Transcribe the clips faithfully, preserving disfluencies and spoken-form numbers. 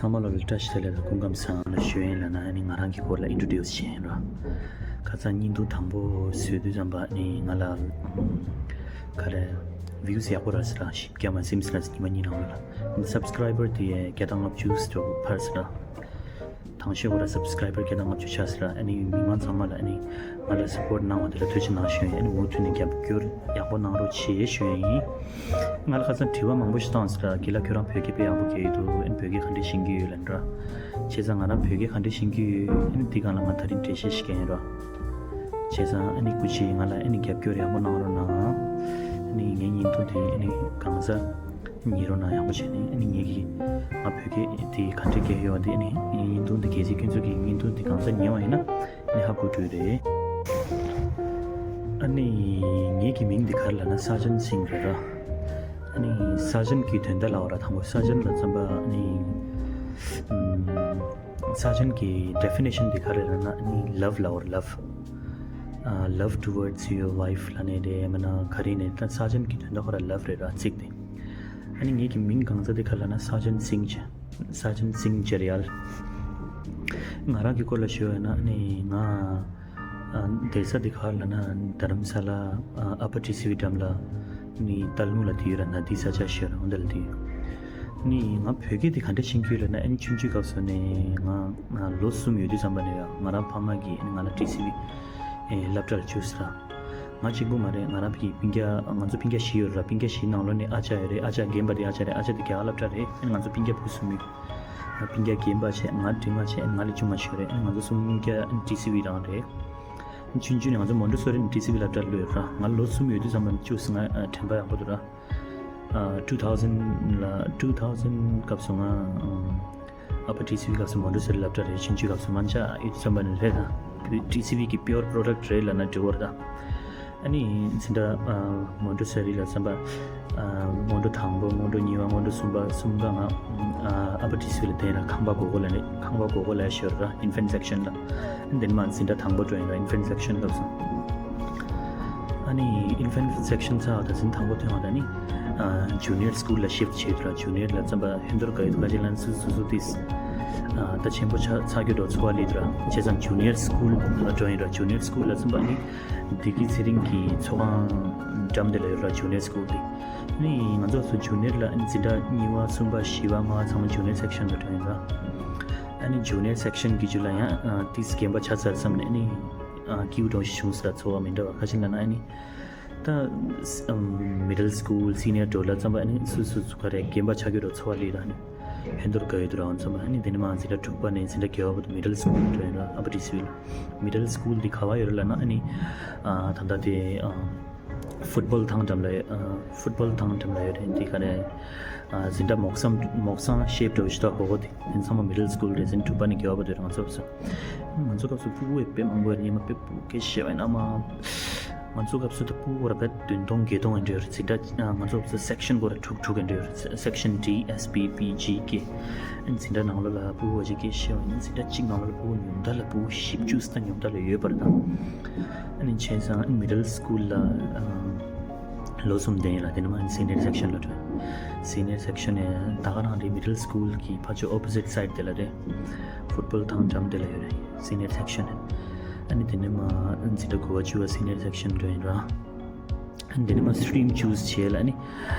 ཚང་མ་ལ་བཀྲ་ཤིས་བདེ་ལེགས་དང་སྐུ་ཁམས་བཟང་ལ་ཞུ་ཡིན་ལབ་ན། ཨ་ནི་ང་རང་གི་སྐོར་ལ་ཨིན་ཊྲོ་ཌིའུ་སི་བྱས་ཡིན་ར། ཁ་སང་བརྙན་ཐུང་དང་པོ་བཟོས་དུས་ཙམ་པ་ཨ་ནི་ང་ལ་ཨམ་ག་རེ་བིའུ་སི་ཡག་པོ་རག་སོང་ར། བཞི་བརྒྱ་མ་ཟིན་སོང་ར། ཉི་མ་གཉིས་ནང་ལ་ཨ་ནི་སབ་སི་ཀ་རའི་བར་དེ་བརྒྱ་དང་ལྔ་བཅུ་ཙམ་འཕར་སོང་ར། དང་ཤོས་སྐོར་ལ་སབ་སི་ཀ་རའི་བར་བརྒྱ་དང་ལྔ་བཅུ་ཆགས་སོང་ར། ཨ་ནི་མི་མང་ཚང་མ་ལ་ཨ་ནི་ང་ལ་སབ་པོར་ཊི་གནང་བ་དེ་ལ་ཐུགས་རྗེ་གནང་ཞུ་ཡིན། ཨ་ནི་མུ་མཐུད་ནས་རྒྱབ་སྐྱོར་ཡག་པོ་གནང་རོགས་བྱེད་ཞུ་ཡིན། ང་ལ་ཁ་སང་དྲི་བ་མང་པོ་ཞིག་བཏང་སོང་ར། དགེ་ལགས་ཁྱོད་རང་བོད་སྐད་དཔེ་ཡག་པོ་རྒྱག་གི་འདུག་ཨ་ནི་བོད་སྐད་ག་འདྲས་ཤེས་ཀྱི་ཡོད་ལབ་ར། བྱས་ཙང་ང་རང་བོད་སྐད་ག་འདྲས་ཤེས་ཀྱི་ཡོད། ཨ་ནི་འདི་སྒང་ལ་ང་ད་རིང་འགྲེལ་བཤད་ཞིག་རྒྱག་ཡིན་ར། བྱས་ཙང་ཨ་ནི་སྐུ་མཁྱེན་ང་ལ་ཨ་ནི་རྒྱབ་སྐྱོར་ཡག་པོ་གནང་རོགས་གནང་། ཨ་ནི་ངའི་བརྙན་ཐུང་དེ་ཨ་ནི་གང་ཟག་ཉན་རོགས་གནང་ཡག་པོ་བྱས་ནས། ཨ་ནི་ངེད་ཀྱིས་ང་བོད་སྐད་དེ་ག་འདྲས་རྒྱག་ཡོད་པ་དེ། ཨ་ནི་བརྙན་ཐུང་དེ་གལ་སྲིད་ཁྱོད་ཚོ་གིས་བརྙན་ཐུང་དེ་གང་ཟག་ཉན་པ་ཡིན་ན་ཨ་ནི་ཧ་གོ་འགྲོ་གི་རེད། ཨ་ནི་ངེད་ཀྱི་མིང་དེ་ག་རེ་ལབ་ན་ས་ཇན་སིང་རེད་ར། ཨ་ནི་ས་ཇན་གྱི་དོན་དག་ལབ་པ་ར། དང་པོ་ས་ཇན་ལབ་ཙམ་པ་ཨ་ནི་ཨམ་ས་ཇན་གྱི་ཌེ་ཕི་ནེ་ཤན་དེ་ག་རེ་ལབ་ན་ཨ་ནི་ལབ་ལབ་པ་ར། ལབ། ཨ། Love towards your wife ལབ་ནའི་རེད། མིན་ན་ག་རེ་ནས་ད་ས་ཇན་གྱི་དོན་དག་ཁོ་ར་ལབ་རེད་ར། ཚིག་དེ། ཨ་ནི་ངེད་ཀྱི་མིང་གང་ཟག་དེ་ག་རེ་ལབ་ན་ས་ཇན་སིང་ཇེ། ས་ཇན་སིང་ཇེ་རི་ཡལ། ང་རང་གི་སྐོར་ལ་ཞུ་བ་ཡིན་ན་ཨ་ནི་ང་ཨ་བསྡད་ས་དེ་ག་རེ་ལབ་ན་རྡ་རམ་ས་ལ་ཨ་ཨ་པར་ཊི་སི་བི་འགྲམ་ལ་ནི་ཏར་ལུང་ལབ་དེ་ཡོད་ར། ནཱ་དི་ས་ཆ་ཞེས་ར་འོ་འདི་ལབ་དེ་ཡོད། ནི་ང་བོད་སྐད་དེ་ག་འདྲས་ཤེས་ཀྱི་ཡོད་ལབ་ན། ཨ་ནི་ཆུང་ཆུང་སྐབས་སུ་ནས་ང་ང་ལོ་གསུམ་ཡོད་དུས་ཙམ་པ་ནས་ཡང་ང་རང་ཕ་མ་གིས་ཨ་ནི་ང་ལ་ཊི་སི་ཝི་ཨེ་སློབ་གྲྭར་བཅུག་སོང་ར། ང་གཅིག་པུ་མ་རེད། ང་རང་གི་སྤུན་ཀྱག་ང་ཚོ་སྤུན་ཀྱག་བཞི་ཡོད་ར། སྤུན་ཀྱག་བཞིའི་ནང་ལོགས་ནས་ཨ་ཅག་ཡོད་རེད། ཨ་ཅག་རྒན་པ་དེ་ཨ་ཅག་རེད། ཨ་ཅག་དེ་རྒྱ་གར་སློབ་གྲྭ་རེད། ཨ་ནི་ང་ཚོ་སྤུན་ཀྱག་བུ་གསུམ་ཡོད། སྤུན་ཀྱག་རྒན་པ་བྱས། ང་འབྲིང་བ་བྱས། ང་ལས་ཆུང་བ་ཞིག་རེད། ང་ཚོ་གསུམ་ཀ་ཊི་སི་ཝི་རང་རེད། ཆུང་ཆུང་ནས་ང་ཚོ་མོན་ཊེ་སོ་རི་ཊི་སི་ཝི་སློབ་གྲྭར་སླེབས་ཡོད་ར། ང་ལོ་གསུམ་ཡོད་དུས་ཙམ་པ་ནས་བཅུག་སོང་། ང་དྲན་པ་ཡག་པོ་འདུག་ར། ཊུ་ཐའུ་ཟན་ལ་ཊུ་ཐའུ་ཟན་སྐབས་སུ་ང་ཨ་པར་ཊི་སི་ཝི་སྐབས་སུ་མོན་ཊེ་སོ་རི་སློབ་གྲྭ་རེད། ཆུང་ཆུང་སྐབས་སུ་མ་འཇགས་ཡོད་དུས་ཙམ་པ་ནས་རེད་ད། ཊི་སི་ཝི་གི་པིའུར་པྲོ་ཌག་རེད་ལབ་ན་འགྲིག་གི་རེད་ད། ཨ་ནི་འཛིན་གྲྭ་ཨ་མོན་ཊེ་སོ་རི་ལ་བསམ་པ་ཨ་སྔོན་འགྲོ་དང་པོ། སྔོན་འགྲོ་གཉིས་པ། སྔོན་འགྲོ་གསུམ་པ། གསུམ་ཀ་ང་ཨ་ཨ་པར་ཊི་སི་ཝི་ལ་བསྡད་ར། ཁང་པ་སྒོར་སྒོར་ལ་ནི་ཁང་པ་སྒོར་སྒོར་ལ་ཤོར་ར། ཨིན་ཕེན་ཊི་སེག་ཤན་ལ། ཨ་ནི་དེ་ནས་མར་འཛིན་གྲྭ་དང་པོ་འགྲོ་ཡིན་ར། ཨིན་ཕེན་ཊི་སེག་ཤན་སྐབས་སུ། ཨ་ནི་ཨིན་ཕེན་ཊི་སེག་ཤན་ཚར་བ་དང་འཛིན་གྲྭ་དང་པོ་ཐོན་བ་དང་ནི་ཨ་ཇུ་ནི་ཡར་སི་ཀུལ་ལ་ཤིཕ་ཊི་བྱས་འདུག་ར། ཇུ་ནི་ཡར་ལ་བསམ་པ་ཧིན་དུར་ག་ཡོད་ཁ་ཅིག་ལ་སུ་སུ་སུ་ཏིས་ཨ་ད་ཆེན་པོ་ཆགས་ཚར་རྒྱུ་འདྲ་ཚོར་བ་སླེབས་འདུག་ར། བྱས་ཙང་ཇུ་ནི་ཡར་སི་ཀུལ་ལ་འགྲོ་ཡིན་ར། ཇུ་ནི་ཡར་སི་ཀུལ་ལ་བསམ་པ་ནི་བདེ་སྐྱིད་ཚེ་རིང་གི་ཚོགས་ཁང་འགྲམ་དེ་ལ་ཡོད་ར། ཇུ་ནི་ཡར་སི་ཀུལ་དེ། ནི་ང་ཚོ་ཚོ་ཇུ་ནི་ཡར་ལ་ཨ་ནི་འཛིན་གྲྭ་གཉིས་པ་གསུམ་པ་བཞི་པ་ལྔ་པ་ཚང་མ་ཇུ་ནི་ཡར་སེག་ཤན་ལ་འགྲོ་ཡིན་ར། ཨ་ནི་ཇུ་ནི་ཡར་སེག་ཤན་གྱི་རྒྱུད་ལ་ཡང་ཨ་ཏིས་རྒན་པ་ཆགས་ཚར་བསམ་ནས་ཨ་ནི་ཨ་སྐྱིད་པོ་འདྲ་ཞིག་བྱུང་ཟེར་ར། ཚོར་བ་མི་འདྲ་བ་ཁ་ཤས་ལབ་ན་ཨ་ནི་ད་མི་ཌལ་སི་ཀུལ་སི་ནི་ཡར་འགྲོ་ལ་བསམ་པ་ཨ་ནི་སུ་སུ་སུ་ག་རེ་རྒན་པ་ཆགས་རྒྱུ་འདྲ་ཚོར་བ་སླེབས་ར། ཨ་ནི་ཧིན་དུར་ག་ཡོད་འདུག་ར་བསམ་པ། ཨ་ནི་དེ་ནས་མར་འཛིན་གྲྭ་དྲུག་པ་ནས་འཛིན་གྲྭ་བརྒྱད་པ་བར་དུ་མི་ཌལ་སི་ཀུལ་འགྲོ་ཡིན་ར། ཨ་པར་ཊི་སི་ཝི་ལ། མི་ཌལ་སི་ཀུལ་དེ་ག་པར་ཡོད་རེད་ལབ་ན་ཨ་ནི་ཨ་ད་ལྟ་དེ་ཨ་ཕུཊ་བོལ་ཐང་འགྲམ་ལ་ཡོད། ཨ་ཕུཊ་བོལ་ཐང་འགྲམ་ལ་ཡོད་རེད། དེ་ག་རེ་ཨ་འཛིན་གྲྭ་མོག་སམ་མོག་སང་ཤེབ་འདྲ་བོ་ཞིག་འདུག་ཧོ་ཧོ་དེ། དེ་ཚང་མ་མི་ཌལ་སི་ཀུལ་རེད། འཛིན་དྲུག་པ་ནས་བརྒྱད་པ་བར་དུ་རེད། ང་ཚོ་སྐབས་སུ། ང་ཚོ་སྐབས་སུ་ཕྲུ་གུ་དཔེ་མང་པོ་ཡོད་རེད། ཉི་མ་དཔེ་ཕྲུ་གུ་སྐད་ཆ་བཤད་པ་ཡིན་ན་མ། ང་ཚོ་སྐབས་སུ་ད་ཕྲུ་གུ་ར་བས་བདུན་སྟོང་བརྒྱད་སྟོང་ཡིན་འདྲ་ཡོད་རེད། འཛིན་གྲྭ་ང་ཚོ་སྐབས་སུ་སེག་ཤན་སྐོར་ར་དྲུག་དྲུག་ཡིན་འདྲ་ཡོད་རེད། སེག་ཤན་ཌི་ཨེས་པི་པི་ཇི་ཀེ། འཛིན་གྲྭ་ནང་ལོགས་ལ་ཕྲུ་གུ་བ་ཅིག་སྐད་ཆ་བཤད་པ་ཡིན་ན་འཛིན་གྲྭ་གཅིག་ནང་ལོགས་ལ་ཕྲུ་གུ་ཉུང་མཐའ་ལ་ཕྲུ་གུ་བཞི་བཅུ་ཙམ་ཉུང་མཐའ་ལ་ཡོད་པ་རེད་ད། ཨ་ནི་བྱས་ཙང་ཨ་ནི་མི་ཌལ་སི་ཀུལ་ལ་ཨ་ལོ་གསུམ་བསྡད་ཡིན་ལ། དེ་ནས་མར་སི་ནི་ཡར་སེག་ཤན་ལ་འགྲོ། སི་ནི་ཡར་སེག་ཤན་ནས་ད་ག་རང་རེད། མི་ཌལ་སི་ཀུལ་གྱི་ཕར་ཕྱོགས་ཨོ་པོ་ཟིཊ་སའིཌ་དེ་ལ་རེད། ཕུཊ་བོལ་ཐང་འགྲམ་དེ་ལ་ཡོད་རེད། སི་ནི་ཡར་སེག་ཤན་ནས། ཨ་ནི་དེ་ནས་མར་འཛིན་གྲྭ་དགུ་པ་བཅུ་པ་སི་ནི་ཡར་སེག་ཤན་འགྲོ་ཡིན་ར། ཨ་ནི་དེ་ནས་མར་སི་ཊི་རིམ་ཅུ་སི་བྱས་ལ། ཨ་ནི་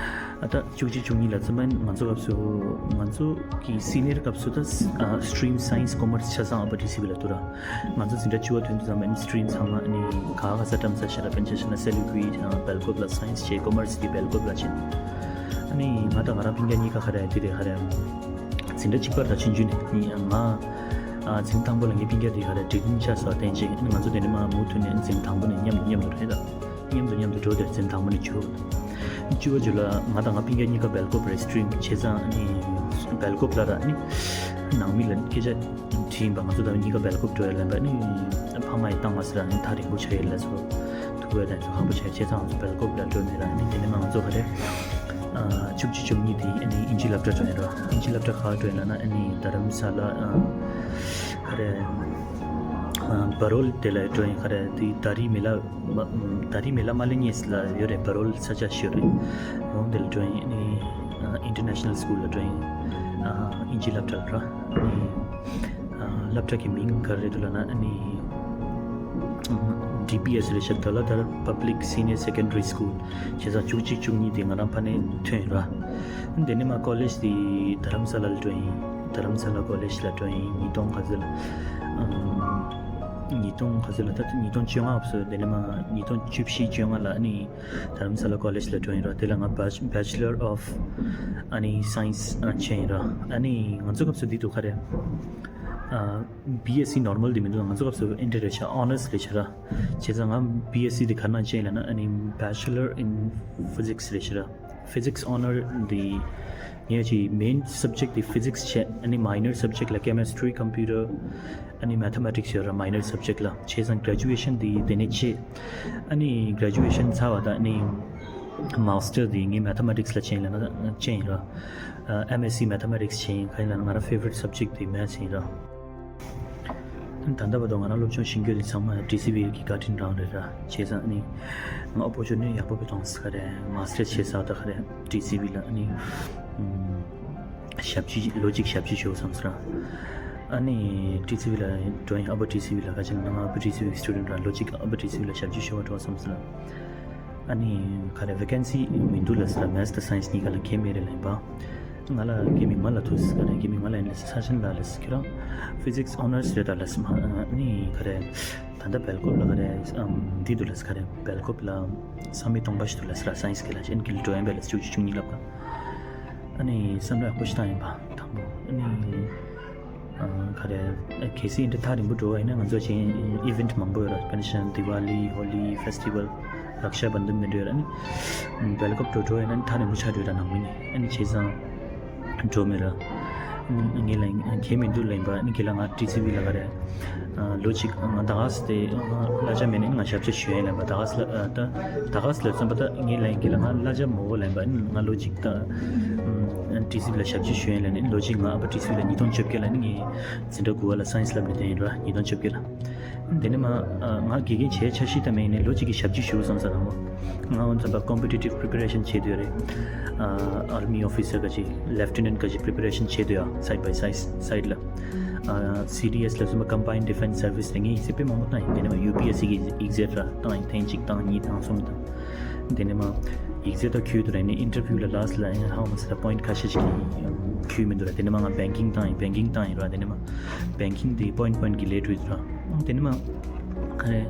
ཨ་ད་བཅུ་གཅིག་བཅུ་གཉིས་ལ་ཚང་མ་ང་ཚོ་སྐབས་སུ་ང་ཚོ་གི་སི་ནི་ཡར་སྐབས་སུ་ད་ཨ་སི་ཊི་རིམ་སའེན་སི་ཀོ་མར་སི་ཆ་ཚང་ཨ་པར་ཊི་སི་ཝི་ལ་འདུག་ར། ང་ཚོ་འཛིན་གྲྭ་བཅུ་པ་ཐོན་དུས་ཙམ་པ་ཨ་ནི་སི་ཊི་རིམ་ཚང་མ་ཨ་ནི་ག་ག་ས་བཀྲམ་ས་ཤ་ར། དཔེར་ན་ཆ་བཞག་ན་སེ་ལི་ཀུའི་དང་སྦེལ་ཀོབ་ལ་སའེན་སི་བྱས། ཀོ་མར་སི་དེ་སྦེལ་ཀོབ་ལ་བྱས། ཨ་ནི་ང་དང་ང་རང་སྤུན་ཀྱག་གཉིས་ཀ་ག་རེ་དེ་རེད་ག་རེ། འཛིན་གྲྭ་གཅིག་པ་ར་ཆུང་ཆུང་ནས་ང་ཨ་འཛིན་དང་པོ་ལ་ངའི་སྤུན་ཀྱག་དེ་ག་རེ་འབྲི་ཏིན་ཆ་སོགས་བསྟན་བྱས། ཨ་ནི་ང་ཚོ་དེ་ནས་མར་མུ་མཐུད་ནས་འཛིན་དང་པོ་ནས་མཉམ་དུ་མཉམ་དུ་རེད་ད། མཉམ་དུ་མཉམ་དུ་འགྲོ་དེར་འཛིན་དང་པོ་ནས་བཅུ། བཅུ་པ་བརྒྱུད་ལ་ང་དང་ང་སྤུན་ཀྱག་གཉིས་ཀ་སྦེལ་ཀོབ་རེད། སི་ཊི་རིམ་བྱས་ཙང་ཨ་ནི་སྦེལ་ཀོབ་ལ་ར། ཨ་ནི་ནང་མི་ལ་སྐད་ཆ་དྲིས་ཡིན་པ། ང་ཚོ་ད་གཉིས་ཀ་སྦེལ་ཀོབ་འགྲོ་ཡ་ལབ་པ། ཨ་ནི་ཕ་མ་ཡིས་བཏང་མ་ཟེར། ཨ་ནི་ཐག་རིང་པོ་ཆགས་ཡོད་ལབ་སོང་། ཐུག་པའི་དོན་དུ་ཁག་པོ་ཆགས། བྱས་ཙང་ང་ཚོ་སྦེལ་ཀོབ་ལ་འགྲོ་མེད་ར། ཨ་ནི་དེ་ནས་མར་ང་ཚོ་ག་རེ་ཨ་བཅུ་གཅིག་བཅུ་གཉིས་དེ་ཨ་ནི་ཨིན་ཇི་སློབ་གྲྭ་འགྲོ་ཡིན་ར། ཨིན་ཇི་སློབ་གྲྭ་ག་པར་འགྲོ་ཡིན་ལབ་ན་ཨ་ནི་རྡ་རམ་ས་ལ་ཨ་ག་རེ་ཨ་པ་རོལ་དེ་ལ་འགྲོ་ཡིན། ག་རེ་དེ་ད་རིས་མི་ལ་མ་ད་རིས་མི་ལ་མ་ལེ་ཉེས་ལ་ཡོད་རེད། པ་རོལ་ས་ཆ་ཞིག་ཡོད་རེད། འོང་དེ་ལ་འགྲོ་ཡིན། ཨ་ནི་ཨ་ཨིན་ཊར་ནེ་ཤ་ནལ་སི་ཀུལ་ལ་འགྲོ་ཡིན། ཨ་ཨིན་ ཅི་སློབ་གྲྭ་ལ་ར། ཨ་ནི་ཨ་སློབ་གྲྭ་གི་མིང་ག་རེ་རེད་འདུག་ལབ་ན། ཨ་ནི་ཌི་པི་ཨེས་རེད་ཤག་དོ་ལ་དར་Public Senior Secondary School། བྱས་ཙང་བཅུ་གཅིག་བཅུ་གཉིས་དེ་ང་རང་ཕ་ནས་ཐོན་ར། དེ་ནས་མ་ཀོ་ལེཇ་དེ་དྷ་རམ་ས་ལ་ལ་འགྲོ་ཡིན། དྷ་རམ་ས་ལ་ཀོ་ལེཇ་ལ་འགྲོ་ཡིན། ཉིས་སྟོང་ག་ཚོད་ལ། ཨམ། ཉིས་སྟོང་ག་ཚོད་ལ། ད་ཉིས་སྟོང་བཅོ་ལྔ་བ་སོ། དེ་ནས་མ་ཉིས་སྟོང་བཅུ་བཞི་བཅོ་ལྔ་ལ་ཨ་ནི་དྷ་རམ་ས་ལ་ཀོ་ལེཇ་ལ་འགྲོ་ཡིན་ར། དེ་ལ་ང་Bach- Bachelor of ཨ་ནི་Science ཨ་བྱས་ཡིན་ར། ཨ་ནི་ང་ཚོ་སྐབས་སུ་འདི་འདུག་ག་རེད། ཨ་བི་ཨེས་སི་ནོར་མལ་དེ་མི་འདུག་ང་ཚོ་སྐབས་སུ་ཨེ་འདྲ་རེད་ཤག་ཨོ་ནར་སི་རེད་ཤག་ར། བྱས་ཙང་ང་བི་ཨེས་སི་དེ་ག་ནང་བྱས་ཡིན་ལབ་ན། ཨ་ནི་Bachelor in Physics རེད་ཤག་ར། Physics ཨོ་ནར་དེ་ངས་ཅིག་མེན་སབ་ཇེག་དེ་ཕི་ཟིག་སི་བྱས། ཨ་ནི་མའི་ནར་སབ་ཇེག་ལ་ཀེ་མེ་སི་ཊི་རི། ཀམ་པིའུ་ཊར། ཨ་ནི་མེ་ཐེ་མེ་ཊིག་སི་ཡོད་ར། མའི་ནར་སབ་ཇེག་ལ། བྱས་ཙང་གྷ་རེ་ཇུ་ཨེ་ཤན་དེ་དེ་ནས་བྱས། ཨ་ནི་གྷ་རེ་ཇུ་ཨེ་ཤན་ཚར་བ་དང་ཨ་ནི་མ་སི་ཊར་དེ་ངས་མེ་ཐེ་མེ་ཊིག་སི་ལ་བྱས་ཡིན་ལབ་ན་བྱས་ཡིན་ར། ཨ་ཨེམ་ཨེས་སི་མེ་ཐེ་མེ་ཊིག་སི་བྱས་ཡིན། ག་ཡིན་ལབ་ན་ང་རང་ཕེ་ཝ་རི་ཊི་སབ་ཇེག་དེ་མེ་ཐི་སི་ཡིན་ར། ད་ལྟ་བར་དུ་ང་རང་སློབ་སྦྱོང་ཤེས་རྒྱུ་དེ་ཚང་མ་ཌི་སི་ཝི་གི་བཀའ་དྲིན་རང་རེད་ར། བྱས་ཙང་ཨ་ནི་ང་ཨོ་པོར་ཅུ་ནི་ཊི་ཡག་པོ་གི་མཐོང་སོང་། ག་རེ་མ་སི་ཊར་བྱས་ཚར་ད་ག་རེ་ཌི་སི་ཝི་ལ་ཨ་ནི་ཨམ་ཞབས་ཕྱི་ལོ་གཅིག་ཞབས་ཕྱི་ཞུ་བསམ་སོང་ར། ཨ་ནི་ཌི་སི་ཝི་ལ་འགྲོ་ཡིན། ཨ་པར་ཌི་སི་ཝི་ལ། ག་ཅི་ན་ང་ཨ་པར་ཌི་སི་ཝི་སི་ཊུ་ཌེན་ཊི་ར། ལོ་གཅིག་ཨ་པར་ཌི་སི་ཝི་ལ་ཞབས་ཕྱི་ཞུ་བ་འགྲོ་བསམ་སོང་ར། ཨ་ནི་ག་རེ་ཝེ་ཀེན་སི་མི་འདུག་ལབ་སོང་ར། མེ་ཐི་དང་སའེན་སི་གཉིས་ཀ་ལ་གལ་མེད་རེད་ལབ་ཡིན་པ། ང་ལ་རྒྱ་མི་མ་ལབ་ཐུབ་ཟེར། ག་རེ་རྒྱ་མི་མ་ལབ་ཡིན་ལབ་ས་ཆེན་ལ་ལབ་ཟེར། ཁྱོད་རང་ཕི་ཟིག་སི་ཨོ་ནར་སི་རེད་ད་ལབ་ཟེར། མ་ཨ་ནི་ག་རེ་ད་ལྟ་སྦེལ་ཀོབ་ལ་ག་རེ་ཨམ་འདི་འདུག་ལབ་ཟེར། ག་རེ་སྦེལ་ཀོབ་ལ་ས་མིག་སྟོང་པ་ཞིག་འདུག་ལབ་ཟེར་ར། སའེན་སི་གི་ལ་ཅན་གི་ལ་འགྲོ་ཡིན་པས་ལབ་ཟེར། བཅུ་གཅིག་བཅུ་གཉིས་ལབ་ག་ཨ་ནི་བསམ་བློ་ཡག་པོ་ཞིག་བཏང་ཡིན་པ་དང་པོ། ཨ་ནི་ཨ་ག་རེ་གལ་སྲིད་འདི་ཐག་རིང་པོ་འགྲོ་བ་ཡིན་ན་ང་ཚོ་ཅིག་ཨི་ཝེན་ཊི་མང་པོ་ཡོད་ར། དཔེར་ན་ཆ་བཞག་ན་དི་ཝ་ལི། ཧོ་ལི། ཕེ་སི་ཊི་ཝལ། རཀ་ཤ་བན་དྷན་མི་འདྲ་ཡོད་ར། ཨ་ནི་སྦེལ་ཀོབ་འགྲོ་འགྲོ་ཡིན་ན་ཐག་རིང་པོ་ཆགས་འགྲོ་ཡོད་ར། ནང་མི་ནི་ཨ་ནི་བྱས་ཙང་འགྲོ་མེད་ར། ཨ་ནི་ངས་ལབ་ཡིན། ཁྱེད་མི་འདུག་ལབ་ཡིན་པ། ཨ་ནི་ཁྱེད་ལ་ང་ཊི་སི་ཝི་ལ་ག་རེ་ཨ་ལོ་གཅིག་ང་ད་ག་སེ་དེ་གླ་ཆ་མེད་ནས་ང་ཞབས་ཕྱི་ཞུ་ཡིན་ལབ་པ། ད་ག་སེ་ལ་ཨ་ད་ད་ག་སེ་ལབ་སོང་པ། ད་ངས་ལབ་ཡིན་ཁྱེད་ལ་ང་གླ་ཆ་མོ་བོ་ལབ་ཡིན་པ། ཨ་ནི་ང་ལོ་གཅིག་ད་ཨམ་ཊི་སི་ཝི་ལ་ཞབས་ཕྱི་ཞུ་ཡིན་ལབ་ནས། ལོ་གཅིག་ང་ཨ་པར་ཊི་སི་ཝི་ལ་ཉིས་སྟོང་བཅོ་བརྒྱད་ལ་ནི་ངས་འཛིན་གྲྭ་དགུ་པ་ལ་སའེན་སི་སློབ་ནས་བསྡད་ཡིན་ར། ཉིས་སྟོང་བཅོ་བརྒྱད་ལ། དེ་ནས་མ་ཨ་ང་དགེ་རྒན་བྱས་འཆར་གཞི་ད་མེད་ནས་ལོ་གཅིག་གི་ཞབས་ཕྱི་ཞུ་བསམ་ས་དང་པོ། ང་འོ་ཙམ་པ་ཀོམ་པི་ཊི་ཊིབ་པི་རི་པེ་རེ་ཤན་བྱེད་འདོད་རེད། ཨ་ཨར་མི་ཨོ་ཕི་སར་ག་ཅིག་ལེབ་ཊི་ནན་ཊི་ག་ཅིག་པི་རི་པེ་རེ་ཤན་བྱེད་འདོད་ཡ། སའིཌ་བའི་སའིཌ་སའིཌ་ལ། ཨ་སི་ཌི་ཨེསི་ལ་སོང་པ། ཀམ་པའིན་ཌི་ཌི་ཕེན་སི་སར་ཝི་སི་ལ་ངས་ཡིག་ཚད་དཔེ་མང་པོ་བཏང་ཡིན། དེ་ནས་མ་ཡུ་པི་ཨེསི་སི་གི་ཡིག་ཚད་ར་བཏང་ཡིན། ཐེངས་གཅིག་བཏང་། གཉིས་བཏང་། གསུམ་བཏང་། དེ་ནས་མ་ཡིག་ཚད་ད་ཁུལ་འདུག་ར། ནི་ཨིན་ཊར་བིའུ་ལ་ལ་སི་ཊི་ལ་ཡང་ཧ་གོ་མ་སོང་ར། པོ་ཡིན་ཊི་ཁ་ཤས་ཤིག་ཁུལ་མི་འདུག་ར། དེ་ནས་མ་ང་བེང་ཀིང་བཏང་ཡིན། བེང་ཀིང་བཏང་ཡིན་ར། དེ་ནས་མ་བེང་ཀིང་དེ་པོ་ཡིན་ཊི་པོ་ཡིན་ཊི་གི་ལེ་ཊི་རེད་འདུག་ར། དེ་ནས་མ་ག་རེ་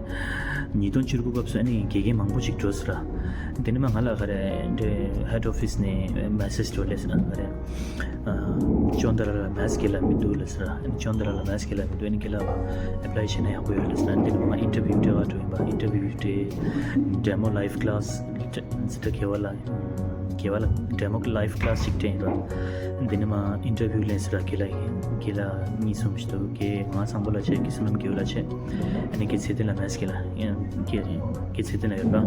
ཉིས་སྟོང་བཅུ་དགུ་སྐབས་སུ་ཨ་ནི་དགེ་རྒན་མང་པོ་ཞིག་འགྲོ་སོང་ར། དེ་ནས་མ་ང་ལ་ག་རེ་འདྲེ་ཧེཌ་ཨོ་ཕི་སི་ནས་མེ་སེ་ཇི་འགྲོ་ལབ་སོང་ར། ག་རེ་ཨ་ཅོན་ཏ་ར་ལ་མེ་ཐི་སི་རྒན་ལགས་མི་འདུག་ལབ་སོང་ར། ཨ་ནི་ཅོན་ཏ་ར་ལ་མེ་ཐི་སི་རྒན་ལགས་མི་འདུག་ཨ་ནི་རྒན་ལགས་ཨེབ་ལའི་བྱས་ན་ཡག་པོ་ཡོད་ལབ་སོང་ར། ཨ་ནི་དེ་ནས་མ་ང་ཨིན་ཊར་བིའུ་སྤྲད་ག་འགྲོ་ཡིན་པ། ཨིན་ཊར་བིའུ་སྤྲད། ཌེ་མོ་ལའིབ་ཀི་ལ་སི་ཟེར་ད་དགེ་བ་ལགས། དགེ་བ་ལགས་ཌེ་མོ་ལའིབ་ཀི་ལ་སི་ཅིག་སྤྲད་ཡིན་ར། དེ་ནས་མ་ཨིན་ཊར་བིའུ་ལེན་སོང་ར། དགེ་ལགས་ཡིན། དགེ་ལགས་གཉིས་གསུམ་ཞིག་འདུག་དགེ་ང་བཟང་པོ་ལགས་བྱས། དགེ་བསོད་ནམས་རྒྱལ་པོ་ལགས་བྱས། ཨ་ནི་དགེ་ཚེ་བརྟན་ལགས་མེ་སི་ཇི་རྒན་ལགས་ཡིན། དགེ་དགེ་ཚེ་བརྟན་ལགས་ཡོད་ར།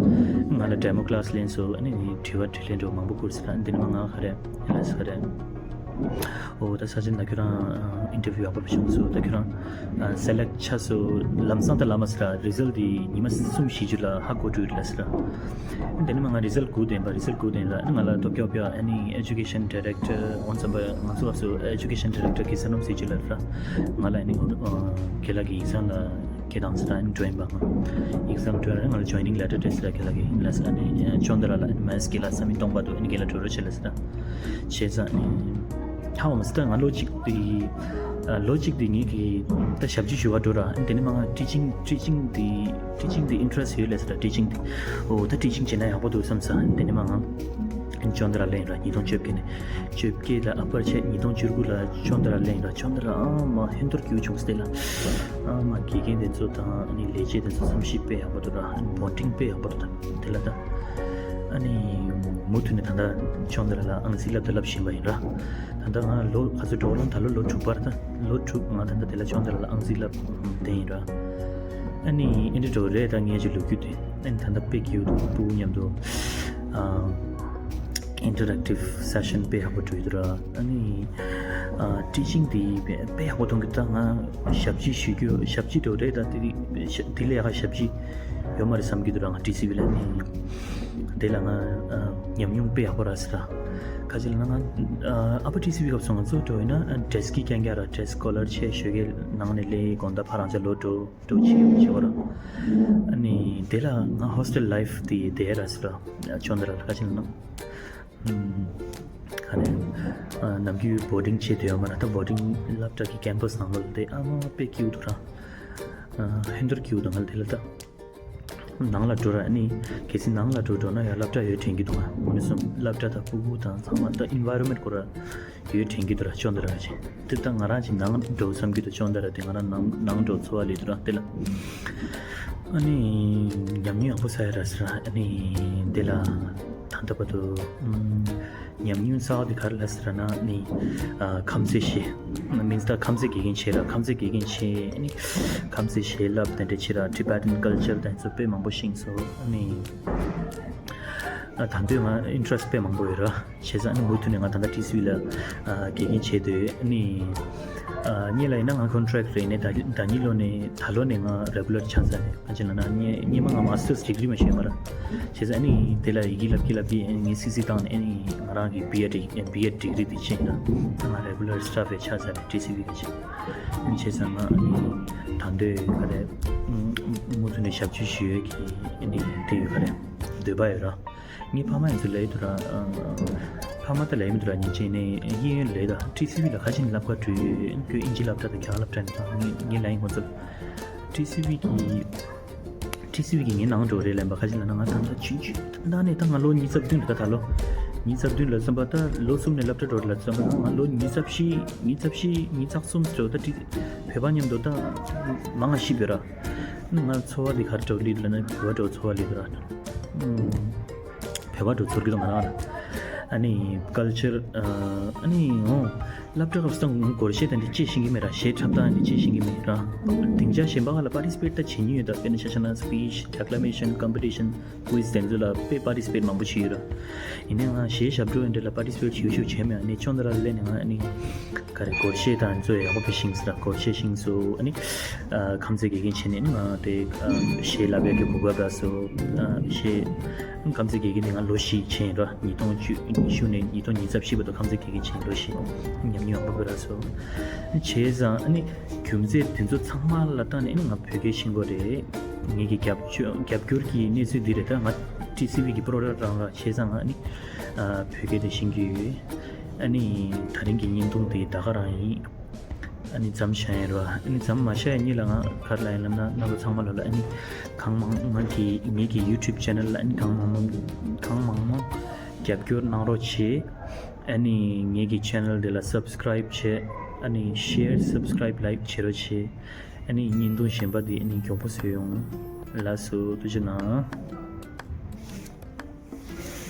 ང་ལ་ཌེ་མོ་ཀི་ལ་སི་ལེན་སོང་། ཨ་ནི་དྲི་བ་དྲིས་ལན་འདྲ་བོ་མང་པོ་བསྐུར་སོང་ར། དེ་ནས་མ་ང་ག་རེ་ལབ་སོང་། ག་རེ་ཨོ་ད་ས་ཆེན་ད་ཁྱོད་རང་ཨ་ཨིན་ཊར་བིའུ་ཡག་པོ་བྱུང་སོང་། ད་ཁྱོད་རང་ཨ་སེ་ལེག་ཊི་ཆགས་སོང་། ལམ་སང་ད་ལབ་མ་སོང་ར། རི་ཛལ་ཊི་དེ་ཉི་མ་གསུམ་བཞི་བཅུ་ལ་ཧ་གོ་འགྲོ་ཡོད་ལབ་སོང་ར། དེ་ནས་མ་ང་རི་ཛལ་ཊི་སྒུག་བསྡད་ཡིན་པ། རི་ཛལ་ཊི་སྒུག་བསྡད་ཡིན་ར། ཨ་ནི་ང་ལ་ཐོབ་རྒྱག་པ་ཨ་ནི་ཨེ་ཇུ་ཀེ་ཤན་ཌི་རེག་ཊར་འོ་ཙམ་པ་ང་ཚོ་སྐབས་སུ་ཨེ་ཇུ་ཀེ་ཤན་ཌི་རེག་ཊར་གེ་སར་རྣམ་སྲས་ཅིག་ལབ་ར། ང་ལ་ཨ་ནི་ཨོ་ཨ་རྒན་ལགས་ཀྱི་ཡིག་ཚང་ལ་སྐད་བཏང་ཟེར་ར། ཨ་ནི་འགྲོ་ཡིན་པ། ང་ཡིག་ཚང་འགྲོ་ར། ང་ལ་ཇོའི་ནིང་ལེ་ཊར་སྤྲད་ཟེར་ར། རྒན་ལགས་ཀྱིས་ལབ་སོང་། ཨ་ནི་ཨ་ཅོན་ཏ་ར་ལ་ཨ་ནི་མེ་སི་ཇི་རྒན་ལགས་ས་མིག་སྟོང་པ་འདུག་ཨ་ནི་རྒན་ལགས་འགྲོ་རོགས་བྱེད་ལབ་སོང་ར། བྱས་ཙང་ཨ་ནི་ཧ་འོ་མ་སི་ད་ང་ལོ་གཅིག་དེ་ཨ་ལོ་གཅིག་དེ་ངེད་ཀྱི་ད་ཞབས་ཕྱི་ཞུ་བ་འགྲོ་ར། ཨ་ནི་དེ་ནས་མ་ང་ཊི་ཆིང་ཊི་ཆིང་དེ་ཊི་ཆིང་དེ་ཨིན་ཊི་རེ་སི་ཊི་ཡོད་ལབ་སོང་ར། ཊི་ཆིང་དེ་ཨོ་ད་ཊི་ཆིང་བྱས་ན་ཡག་པོ་འདུག་བསམ་སོང་། ཨ་ནི་དེ་ནས་མ་ང་ཅོན་ཏ་ར་ལེན་ར། ཉིས་སྟོང་བཅོ་བརྒྱད་ནས་བཅོ་བརྒྱད་ལ་ཨ་པར་བྱས། ཉིས་སྟོང་བཅུ་དགུ་ལ་ཅོན་ཏ་ར་ལེན་ར། ཅོན་ཏ་ར་ཨ་མ་ཧན་ཐོར་སྐྱིད་པོ་བྱུང་སྟེ་ལ་ཨ་མ་དགེ་རྒན་དེ་ཚོ་དང་ཨ་ནི་ལས་བྱེད་དེ་ཚོ་བསམ་ཤེས་དཔེ་ཡག་པོ་འདུག་ར། ཨ་ནི་བོན་ཌིང་དཔེ་ཡག་པོ་འདུག་དེ་ལ་ད་ཨ་ནི་མུ་མཐུད་ནས་ད་ལྟ་ཅོན་ཏ་ར་ལ་ཨང་རྩིས་བསླབ་ད་བསླབ་བཞིན་པ་ཡིན་ར། ད་ལྟ་ང་ལོ་ག་ཚོད་འགྲོ་ལ་ད་ལོ་ལོ་དྲུག་པ་རེད། ད་ལོ་དྲུག་ང་ད་ལྟ་དེ་ལ་ཅོན་ཏ་ར་ལ་ཨང་རྩིས་བསླབ་བསྡད་ཡིན་ར། ཨ་ནི་ཨེ་འདྲ་འགྲོ་རེད། ད་ངས་ཀྱི་ལོ་རྒྱུས་དེ་ཨ་ནི་ད་ལྟ་དཔེ་སྐྱིད་པོ་འདུག་སྤུ་གུ་མཉམ་དུ་ཨ་ཨིན་ཊར་ཨེག་ཊིབ་སེ་ཤན་དཔེ་ཡག་པོ་འགྲོ་ཡོད་ར། ཨ་ནི་ཨ་ཊི་ཆིང་དེ་དཔེ་དཔེ་ཡག་པོ་མཐོང་གི། ད་ང་ཞབས་ཕྱི་ཞུ་རྒྱུ་ཞབས་ཕྱི་འགྲོ་རེད། ད་དེ་དེ་ལས་ཡག་ག་ཞབས་ཕྱི་ཡོད་མ་རེད་བསམ་གྱི་འདུག་ར། ང་ཊི་སི་ཝི་ལ་ནི་དེ་ལ་ང་ཨ་ཉམས་མྱོང་དཔེ་ཡག་པོ་རག་སོང་ར། ཁ་ཅིག་ལ་ང་ཨ་ཕ་ཊི་སི་ཝི་སྐབས་སུ་ང་ཚོ་འགྲོ་ཡིན་ན་ཌེ་སི་ཀི་རྐྱང་རྐྱང་ར་ཌེ་སི་ཀི་ཀོ་ལར་ཆེ་ཤོས་ཀྱི་ནང་ནས་ལས་དགོང་དག་ཕར་རང་ཅག་ལོ་འགྲོ་འགྲོ་བྱེད་བྱེད་བ་ར། ཨ་ནི་དེ་ལ་ང་ཧོ་སི་ཊེལ་ལའིཕ་དེ་དེ་ར་སི་ར་ཅོན་ད་ར་ཁ་ཅིག་ལ་ན། ཁ་ནས་ནམ་རྒྱུན་བོར་ཌིང་བྱེད་དུ་ཡོད་མ་ར། ད་བོར་ཌིང་སློབ་གྲྭ་གི་ཀེམ་པ་སི་ནང་ལོགས་དེ་ཨ་མ་དཔེ་སྐྱིད་པོ་འདུག་ར། ཧན་དུར་སྐྱིད་པོ་འདུག་ང་དེ་ལ་ད། ནང་ལ་འགྲོ་ར་ནི་གལ་སྲིད་ནང་ལ་འགྲོ་འགྲོ་ན་ཡང་སློབ་གྲྭ་ཡོད་དྲན་གྱི་འདུག་ང་མུ་ནི་སོང་སློབ་གྲྭ་དང་ཕྲུ་གུ་དང་ཚང་མ་ད་ཨིན་ཝའི་རོན་མེན་ཊི་ཁོ་ར་ཡོད་དྲན་གྱི་འདུག་ར་ཅོན་ད་ར་ཅིག་དེ་ད་ང་རང་ཅིག་ནང་འགྲོ་བསམ་གྱི་འདུག་ཅོན་ད་ར་དེ་ང་རང་ནང་ནང་འགྲོ་འཚོ་བ་ལས་འདུག་ར་དེ་ལ། ཨ་ནི་ཉམས་མྱོང་ཡག་པོ་ས་ཡ་ར་ཟེར་ར། ཨ་ནི་དེ་ལ་ད་ལྟ་བར་དུ་ཉམས་མྱོང་གསར་བ་དེ་ག་རེ་ལ་ཟེར་ར་ན་ནི་ཁམས་ཚན་ཤེས། མིན་ད་ཁམས་ཚན་དགེ་རྒན་བྱས་ར། ཁམས་ཚན་དགེ་རྒན་བྱས་ཨ་ནི་ཁམས་ཚན་བྱིན་རླབས་དེ་འདྲ་བྱས་ར། ཊི་བེ་ཊན་ཀལ་ཅར་དེ་ཚོ་དཔེ་མང་པོ་ཤེས་སོང་། ཨ་ནི་ད་དུང་ང་ཨིན་ཊི་རེ་སི་ཊི་དཔེ་མང་པོ་ཡོད་ར། བྱས་ཙང་ཨ་ནི་མུ་མཐུད་ནས་ང་ད་ལྟ་ཊི་སི་ཝི་ལ་དགེ་རྒན་བྱས་སྡོད། ཨ་ནི་སྔོན་ལ་ཡིན་ན་ང་ཀོན་ཊེག་རེད། ནས་ད་ད་ཉིད་ལོ་ནས་ད་ལོ་ནས་ང་རེ་གུ་ལར་ཆགས་ཚར་ནས། ཁ་ཅིག་ལ་ན་སྔོན་སྔོན་མ་ང་མ་སི་ཊར་སི་ཌི་གི་རི་མ་བྱས་མ་ར། བྱས་ཙང་ཨ་ནི་དེ་ལ་ཡི་གེ་བསླབ་ཀྱི་བསླབ་ཀྱི་ངས་སིག་སིག་བཏང་ནས་ཨ་ནི་ང་རང་གི་བི་ཨེ་ཌི་བི་ཨེ་ཌི་ཌི་གི་རི་དེ་བྱས་ཡིན་ན་ང་རེ་གུ་ལར་སི་ཊ་ཕ་ཆགས་ཚར་ནས་ཊི་སི་ཝི་གི་བྱས། བྱས་ཙང་ང་ཨ་ནི་ད་འདོད་ག་རེ་མུ་མཐུད་ནས་ཞབས་ཕྱི་ཞུ་ཡས་ཀྱི་ཨ་ནི་དེ་ཡོད་ག་རེ་འདོད་པ་ཡོད་ར། ངའི་ཕ་མ་ཡིན་ཚུལ་ལས་དུ་ར། ཕ་མ་ད་ལས་མི་དུ་ར་ཉིན་ཅིག་ནས་གཡས་གཡོན་ལས་ད་ཊི་སི་ཝི་ལ་ཁ་ཆེན་སློབ་ག་འགྲོ་ཡོད། ཁོས་ཨིན་ཇི་སློབ་གྲྭ་དང་རྒྱ་གར་སློབ་གྲྭ་ནས་ད་ངའི་ངའི་ལ་ཡིན་ཁོ་ཚོ་ཊི་སི་ཝི་གི་ཊི་སི་ཝི་གི་ངའི་ནང་འགྲོ་རེད་ལན་པ་ཁ་ཆེན་ལ་ན་ང་ད་ད་ཆུང་ཆུང་ད་ནས་ད་ང་ལོ་ཉིས་རྩ་བདུན་ལ་ད་ད་ལོ་ཉིས་རྩ་བདུན་ལ་བསམ་པ་ད་ལོ་གསུམ་ནས་སློབ་གྲྭ་འགྲོ་རེད་ལ་བསམ་པ་ད་ང་ལོ་ཉིས་རྩ་བཞི་ཉིས་རྩ་བཞི་ཉིས་རྩ་གསུམ་ཙམ་ད་ཊི་བོད་པ་མཉམ་དུ་ད་མང་ང་ཤི་བོད་ར། ང་འཚོ་བ་འདི་གར་འགྲོ་ལི་ལ་ན་བོད་པ་འགྲོ་འཚོ་བ་ལི་ར། བོད་པ་འགྲོ་ཚོར་གི་དང་ང་རང་ར། ཨ་ནི་ཀལ་ཅར་ཨ་ནི་འོ་སློབ་གྲྭ་སྐབས་སུ་ད་སྒོར་གཞས་དང་འདི་ཅི་ཤེས་ཀྱི་མེད་ར། གཞས་འཁྲབ་སྟངས་འདི་ཅི་ཤེས་ཀྱི་མེད་ར། སྡིངས་ཆ་གཞན་པ་ག་ལ་པར་ཊི་སི་པེཊ་ད་བྱེད་ཉིན་ཡོད་ད། དཔེར་ན་ཆ་བཞག་ན་སི་པིཆ་ཌེ་ཀ་ལ་མེ་ཤན་ཀམ་པི་ཊི་ཤན་ཀུའིཛ་དེ་ཚོ་ལ་དཔེ་པར་ཊི་སི་པེཊ་མང་པོ་བྱས་ཡོད་ར། ཡིན་ནའི་ང་གཞས་ཞབས་བྲོ་འདི་ལ་པར་ཊི་སི་པེཊ་ཞུ་ཞུ་བྱས་མེད། ཨ་ནི་ཅོན་ད་ར་ལ་ནི་ང་ཨ་ནི་ག་རེ་སྒོར་གཞས་དང་ཚོ་ཡག་པོ་ཕི་ཤིང་སི་ར་སྒོར་གཞས་ཤིང་སོ་ཨ་ནི་ཁམས་ཚན་དགེ་རྒན་བྱས་ནས་ནི་ང་དེ་གཞས་བསླབ་ཡག་གི་གོ་སྐབས་རག་སོ། གཞས་ཁམས་ཚན་དགེ་རྒན་དེ་ང་ལོ་བཞི་བྱས་ཡིན་ར། ཉིས་སྟོང་བཅུ་ཉི་ཤུ་ནས་ཉིས་སྟོང་ཉི་ཤུ་རྩ་བཞི་བར་དུ་ཁམས་ཚན་དགེ་རྒན་བྱས་ལོ་བཞི་ཉམས་མྱོང་ཡག་པོ་རག་སོ། བྱས་ཙང་ཨ་ནི་རྒྱུ་མཚན་དེ་ཚོ་ཚང་མ་ལ་བརྟེན་ནས་ནི་ང་བོད་སྐད་ཤེས་དགོས་རེད། ངེད་ཀྱི་རྒྱབ་སྐྱོར་རྒྱབ་སྐྱོར་གྱི་གནས་ཚུལ་འདི་རེད། ད་ང་ཊི་སི་ཝི་གི་པོ་རོ་གྲམ་རང་ར། བྱས་ཙང་ང་ནི་བོད་སྐད་དེ་ཤེས་ཀྱི་ཡོད། ཨ་ནི་ད་རིང་གི་བརྙན་ཐུང་དེ་ད་ག་རང་ཡིན། ཨ་ནི་མཚམས་བཞག་ཡིན་རོ། ཨ་ནི་མཚམས་མ་བཞག་ཡིན་གཉིས་ལ་ང་ག་རེ་ལབ་ཡིན་ལབ་ན་རྣམ་པ་ཚང་མ་ལོ་ལ་ཨ་ནི་གང་མང་མང་གི་ངེད་ཀྱི་ཡུ་ཊུབ་ཆེ་ནལ་ལ་ཨ་ནི་གང་མང་མང་གང་མང་མང་རྒྱབ་སྐྱོར་གནང་རོགས་བྱེད། ཨ་ནི་ངེད་ཀྱི་ཆེ་ནལ་དེ་ལ་སབ་སི་ཀ་རའིབ་བྱེད། ཨ་ནི་ཤེར་སབ་སི་ཀ་རའིབ་ལའིཀ་བྱེད་རོགས་བྱེད། ཨ་ནི་བརྙན་ཐུང་གཞན་པ་དེ་ཨ་ནི་མགྱོགས་པོ་བཟོས་ཡོང་། ལགས་སོ་ཐུགས་རྗེ་གནང་།